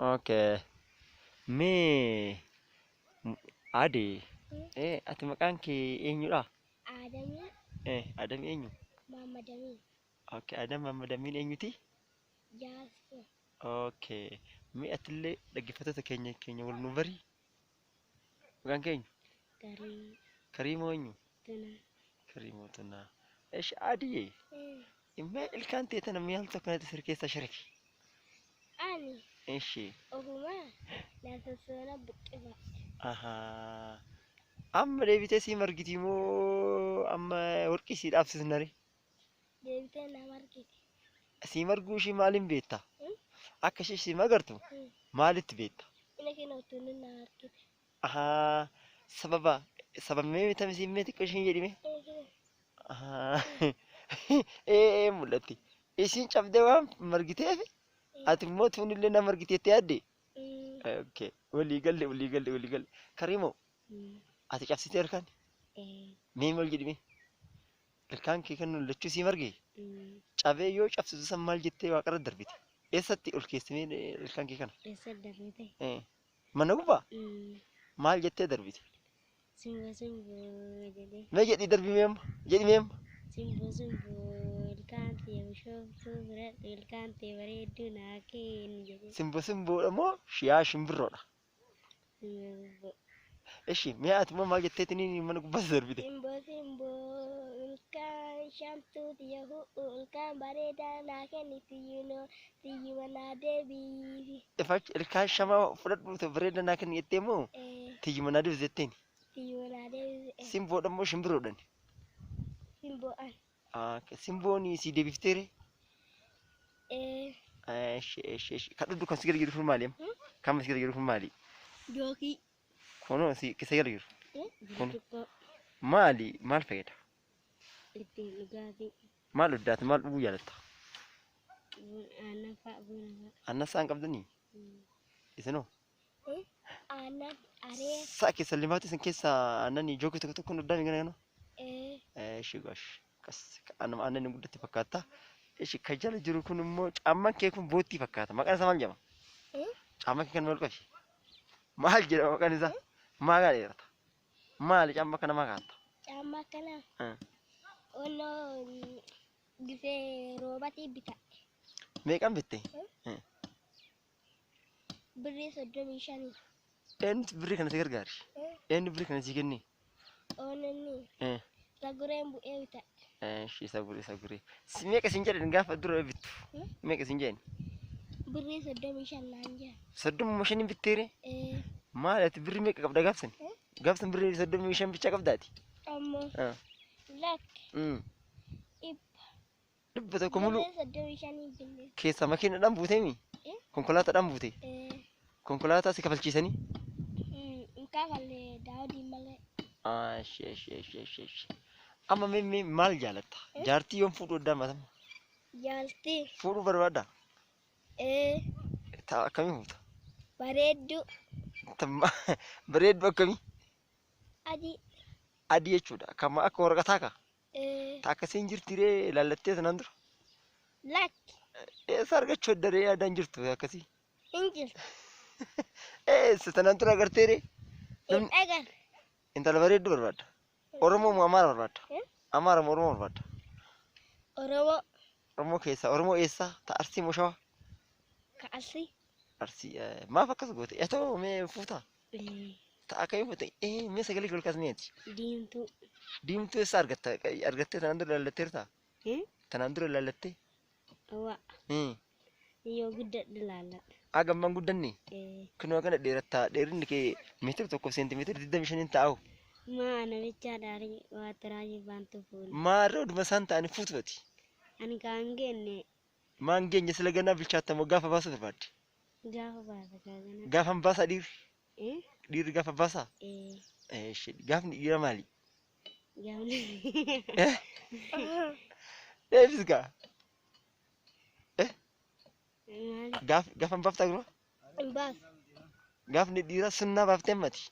Okay. Mee Adee, ati maqaan kee eenyudha? Aadamii. Adam eenyu? Maammadamii. Okay, Adam Maammadamiin eenyuti? Jaarsa. Okay. Mee atillee dhaggeeffattoota keenya wal nu barii? Maqaan kee eenyu? Garii. Kariimoo eenyu? Tunaa. Kariimoo Tunaa. Esh Adiyee. Mee ilkaan tee tana maaltu akkanatti sir keessaa sharafi? Ani. Eshi. Ofumaa na sossoona buqqifadhe. Ahaa. Amma deebitee sii margiti moo amma warqii sii dhaabsisna ree? Deebitee na margiti. Sii marguu ishii maaliin beekta? Akka ishee sii magartu maalitti beekta? Ina keenya utuun na margite. Ahaa. Sababa sababmee bitame siin mee xiqqoo ishiin jedhime? Ahaa. Ee mul'atti. Ishiin cabdee waan margiteef ati immoo tuunillee na margiteetti yaadde? Okay. Walii galle walii galle walii galle. Kariimoo ati cabsitee ilkaan? Mee maal jedhime? Ilkaan kee kan lachuu sii marge? Cabee yoo cabsitu san maal jettee waaqarra darbite? Eessatti ol keessimee ilkaan kee kana? Eessa darbite? Mana gubbaa? Maal jettee darbite? Simboo simboo jedhee. Mee jedhii darbi mee amma? Jedhi mee amma? Simboo simboo ilkaan tee bishooftuu biratti ilkaan tee bareedduu naa kenni jedhee. Simboo simboodha moo yaa shimbirroodha? Simboo simboo. Eshi mee ati immoo maal jetteetiin mana gubbaatti darbite? Simboo simboo ilkaan shamtuu tiyya hu'u ilkaan bareedaa naa kenni tiyyinoo tiyyuma naa deebiisi. Ifachi ilkaan shamaa fudhadhu bareedaa naa kenni jettee moo tiyyuma naa deebisi jetteen? Tiyyuma naa deebisi. Simboodha moo shimbirroodhan? Simboodhaan. Simboon si deebifteere? Eshi eshi eshi. Kan dhudhu kan si gadi jiru kun maali? Kan si gadi jiru kun maali? Jookii. Kunoo si keessa gadi jiru. Kun maali? Maal fayyada? Ittiin dhugaatii. Maal dhugdaati? Maal dhuguu jaalatta? Aannan fa'a buna fa'a. Aannan sa'aan qabdanii? Isinoo? Aannan aree. Sa'a keessa limaatu isin keessa aannan jookii tokko tokko dhugdaami gana gana? Eshi gosh. Qas aannan guddatti fakkaata. Eshi kan jala jiru kun immoo caammaan kee kun boottii fakkaata. Maqaan isaa maal jedhama? Caammaan kee kan maal qabi? Maal jedhama maqaan isaa? Maal dheerata? Maali caammaa kana maa kaa'atta? Caammaa kana onnoo gisee roobatii bitadhe. Meeqaan bitte? Birrii 35. Eenyutu birrii kana si gargaari? Eenyu birrii kana si kenne? Oonnonni. Sagureen bu'ee bitadhe. Eshi saguree saguree. Si meeqa siin jedhan gaafa dura bittu? Meeqa siin jedhan? Birrii 35 naan jedhan. 35 bitteere? Maali ati birrii meeqa qabda gaafsan? Gaafsan birrii 35 bichaa qabdaati? Ammoo. Lakki. Dhibba. 100 muluu. Birrii 35 binne. Keessa makiinadhaan buuteemi? Konkolaataadhaan buute? Konkolaataa si kafalchiisanii? Hin kafalle daawudii malee. Eshi eshi eshi eshi eshi. Amma mee maal jaalatta? Jaartii yoom fuudhuu addaa matama? Jaartii. Fuudhuu barbaaddaa? Ta akkamii fuuta? Bareedduu. Bareedduu akkamii? Adii. Adii jechuudha. Akkama akka waraqataa kaa? Ta akkasiin jirti ree laallattee sanaan dura? Lakki. Eessa argachuu adda ree yaadaan jirtu akkasii? Hin jirtu. Eessa tanaan dura agartee ree? Hin agarre. Intala bareedduu barbaadda. Oromoo moo Amaara barbaadda? Amaara moo Oromoo barbaadda? Oromoo. Oromoo keessaa Oromoo eessaa? Ta Arsii moo Shawaa? Ka Arsii. Arsii maaf akkas goote? Yaa ta'u mee fuutaa? Ta akkamii fuute? Mee sagalee kee ol kaasneeti? Diimtuu. Diimtuu eessaa argatta? Argattee tanaan dura laallatteertaa? Tanaan dura laallattee? Waa. Yoo guddadhu laalladha. Haga ammaan guddanne? Kunoo kana dheerattaa dheerinni kee meetira 1 seentimeetira 25 ta'u. Maa namicha daarii waa xiraajii baantu fuune. Maarree oduma isaan ta'anii fuutu ati. Ani kaan geenne. Maan geenye sila ganaa bilchaattamoo gaafa baasuu barbaadde? Gaafa baasa ganaa. Gaafa baasaa dhiirri? Dhiirri gaafa baasaa? Eshi gaafni dhiira maali? Gaafni. Deebis gaa. Gaafa baaftaa gurra? Hin baasu. Gaafni dhiiraa sunnaa baaftee ammati?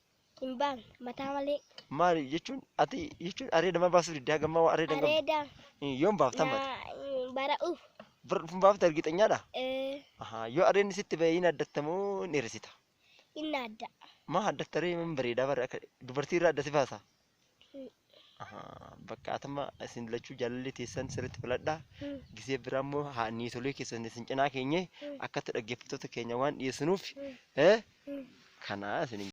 Hin baafne mataa malee. Maali jechuun ati jechuun areeda ma baasuu diddaa gammaa areeda hin qabdu? Areeda. Yoom baafta ammati? Bara'uuf. Bara dhufu baafta argixanyaadha? Ee. Ahaa, yoo areenni sitti ba'e hin addattamoo hin dheeressita? Inni adda. Maa addatta ree min bareedaa bara akka dubartii irraa adda si baasa? Ahaa, bakka atama isin lachuu jaalalli teessan sirriitti filadhaa. Gisee biraa immoo haa niitolee keessan isin cinaa keenye akkatti dhaggeeffattoota keenya waan dhiyeessinuuf kanaa isin.